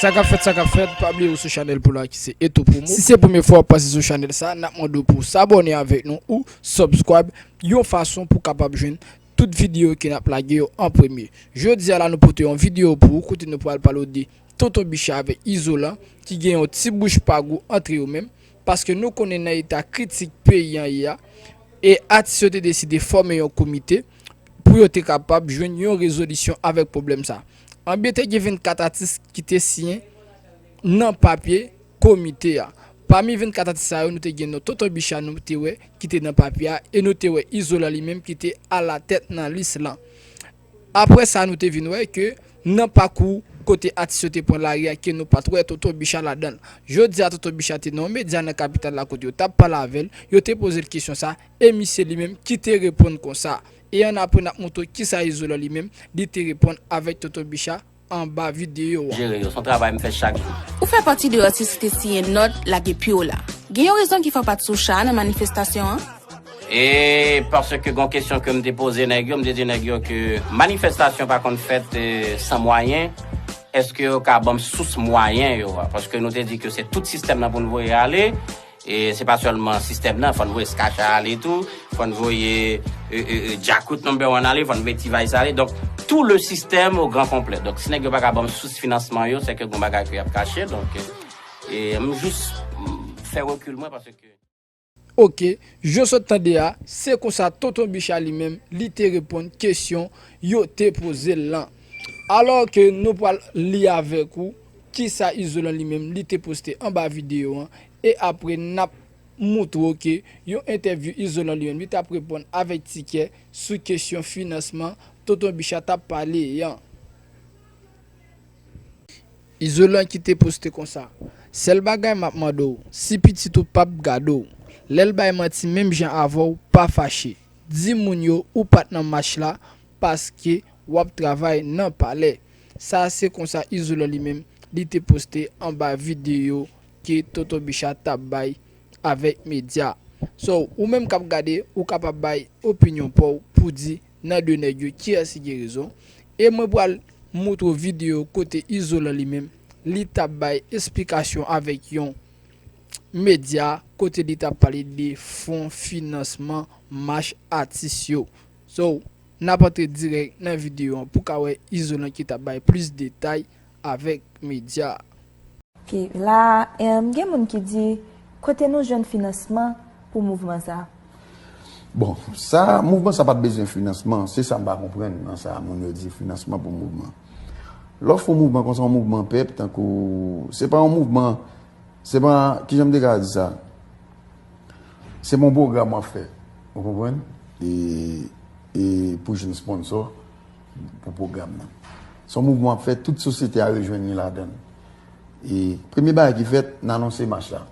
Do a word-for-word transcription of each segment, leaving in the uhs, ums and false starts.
Sa k ap fèt, sa k ap fèt, pa bliye ou sou chanèl pou la ki se Eto Promo. Si se premye fwa w pase sou chanèl sa, n ap mande w pou w sabòne avèk nou ou subscribe yon fason pou w kapab jwenn tout videyo ke n ap lage yo an premye. Jodi a la nou pote yon videyo pou ou kote nou pral pale w de Tonton Bicha avèk Izolan ki gen yon ti bouch pa gou antre yo menm, paske nou konnen nan eta kritik peyi an ye a, e atis yo te deside fòme yon komite pou yo te kapab jwenn yon rezolisyon avèk pwoblèm sa. Anben te gen vennkat atis ki te siyen nan papye komite a. Pami vennkat atis sa yo, nou te gen non Tonton Bicha nou te wè ki te nan papye a, e nou te wè Izolan li menm ki te alatèt nan lis lan. Apre sa, nou te vin wè ke nan pakou kote atis yo te pran lari a, ke nou pa t wè Tonton Bicha ladan l. Jodi a, Tonton Bicha te nan yon medya nan kapital la kote yo t ap pale avè l, yo te poze l kesyon sa, e misye li menm ki te reponn konsa. E annapre, n ap montre w kisa Izolan li menm, li te reponn avèk Tonton Bicha anba videyo a. Jere yo, se yon travay m fè chak jou. Ou fè pati de atis ki te siyen nòt lage pye w la. Gen yon rezon ki fè w pa t sou cha a nan manifestasyon an? E paske gon kesyon ke m te poze nèg yo, m te di nèg yo ke manifestasyon pa konn fèt, eh, san mwayen. Èske yo ka ban m sous mwayen yo a? Paske nou te di ke se tout sistèm nan pou n voye ale. E se pa sèlman sistèm nan, fò n voye Skacha ale tou, fò n voye, e, e, e, Djakout number one ale, fò n voye T-Vice ale. Donk, tout le système au grand complet. Donk, si nèg yo pa ka ban m sous finansman yo, se ke gon bagay ke y ap kache. Donk, e, e, m jis, m, fè rekil mwen paske Oke, jan w sot tande a, se konsa Tonton Bicha li menm, li te reponn kesyon yo te poze l lan. Alò ke nou pral li avèk ou kisa Izolan li menm li te poste anba videyo an, e apre n ap moutre w ke yon entèvyou Izolan li menm li t ap reponn avèk ti kè sou kesyon finansman Tonton Bicha t ap pale an. Izolan ki te poste konsa, sèl bagay m ap mande w, si pitit ou p ap gade w, lè l bay manti menm jan avè w, pa fache. Di moun yo ou pa t nan mach la paske w ap travay nan palè. Sa se konsa Izolan li menm, li te poste anba videyo ke Tonton Bicha t ap bay avèk medya. So, ou menm k ap gade, ou kapab bay opinyon pa w pou di nan de nèg yo kiyès ki gen rezon. E mwen pral moutre w videyo kote Izolan li menm, li t ap bay esplikasyon avèk yon medya kote li t ap pale de fon finansman mach atis yo. So, n ap antre dirèk nan videyo an pou ka wè Izolan ki t ap bay plis detay avèk medya. Oke, la, em, gen moun ki di, kote nou jwenn finansman pou mouvman sa? Bon, sa, mouvman sa pa t bezwen finansman, se sa m pa konprann nan sa, moun yo di finansman pou mouvman. Lè w fè yon mouvman konsa, yon mouvman pèp, tankou, se pa yon mouvman, se pa, kijan m te ka di sa? Se pa yon pwogram w ap fè, ou konprann? E, e pou jwenn sponsò pou pwogram nan. Se yon mouvman w ap fè, tout sosyete a rejwenn li ladan l. E premye bagay ki fèt, n anonse mach la.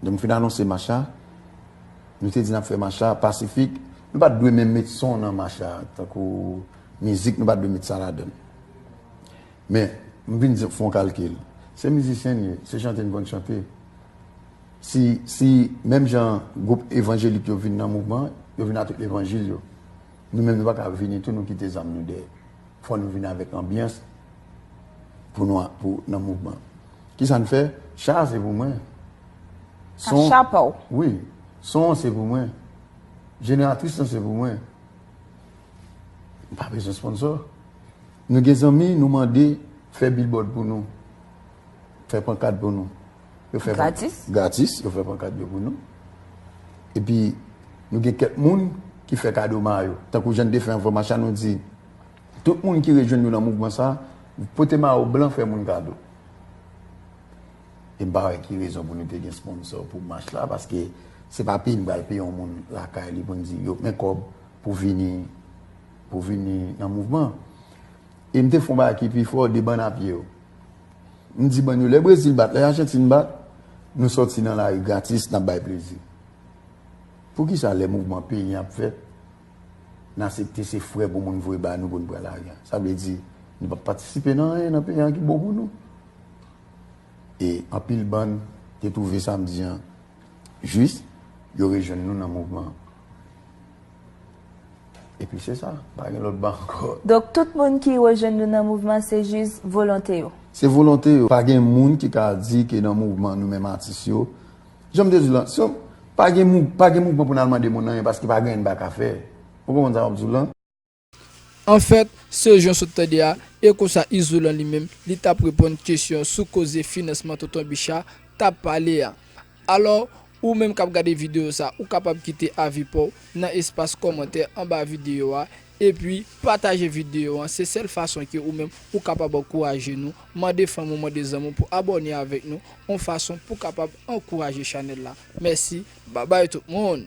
Lè m fin anonse mach la, nou te di n ap fè mach la pasifik. Nou pa t dwe menm met son nan mach la, tankou mizik, nou pa t dwe met sa ladan l. Men, m vin di, fè yon kalkil. Se mizisyen n ye, se chante n konn chante. Si, si menm jan gwoup evanjelik yo vin nan mouvman, yo vin ak tout levanjil yo. Nou menm, nou pa ka vini tou, nou kite zam nou dèyè. Fò nou vin avèk anbyans pou nou, pou, nan mouvman. Kisa n fè? Cha a se pou mwen. Son, cha pa w. Wi. Son an se pou mwen. Jeneratris lan se pou mwen. M pa bezwen sponsò. Nou gen zanmi, nou mande fè billboard pou nou. Fè pankat pou nou. Yo fè pankat. Gratis? Gratis, yo fè pankat yo pou nou. Epi, nou gen kèk moun ki fè kado mayo. Tankou jan n te fè anvan mach la, nou di, tout moun ki rejwenn nou nan mouvman sa, pote mayo blan, fè moun kado. E m pa wè ki rezon pou nou te gen sponsò pou mach la, paske se pa peye n pral peye yon moun lakay li pou n di yo men kòb pou vini, pou vini nan mouvman. E m te fè yon bagay ki pi fò, de bann a pye yo. M di bann yo, lè Brezil bat, lè Ajantin bat, nou sòti nan lari gratis, n ap bay plezi. Poukisa lè mouvman peyi an ap fèt, n aksepte se frè pou moun voye ba nou pou n pran lari a? Sa vle di, nou p ap patisipe nan anyen nan peyi an ki bon pou nou. E anpil bann te twouve samdi an jis, yo rejwenn nou nan mouvman an. Epi se sa, pa gen lòt ba ankò. Donk, tout moun ki rejwenn nou nan mouvman, se jis volonte yo? Se volonte yo. Pa gen moun ki ka di ke nan mouvman nou menm atis yo, jan m te di w lan, si yo, pa gen mou, pa gen mouvman pou n al mande moun anyen paske pa gen anyen n pa ka fè. Ou konprann sa m ap di w lan? Anfèt, se jan w sot tande a, e konsa Izolan li menm, li t ap reponn kesyon sou koze finansman Tonton Bicha t ap pale a. Alò, ou menm k ap gade videyo sa, ou kapab kite avi pa w nan espas kòmantè anba videyo a, epi pataje videyo an, se sèl fason ke ou menm ou kapab ankouraje nou, mande fanmi w, mande zanmi w pou abòne avèk nou, yon fason pou kapab ankouraje chanèl la. Mèsi, babay tout moun!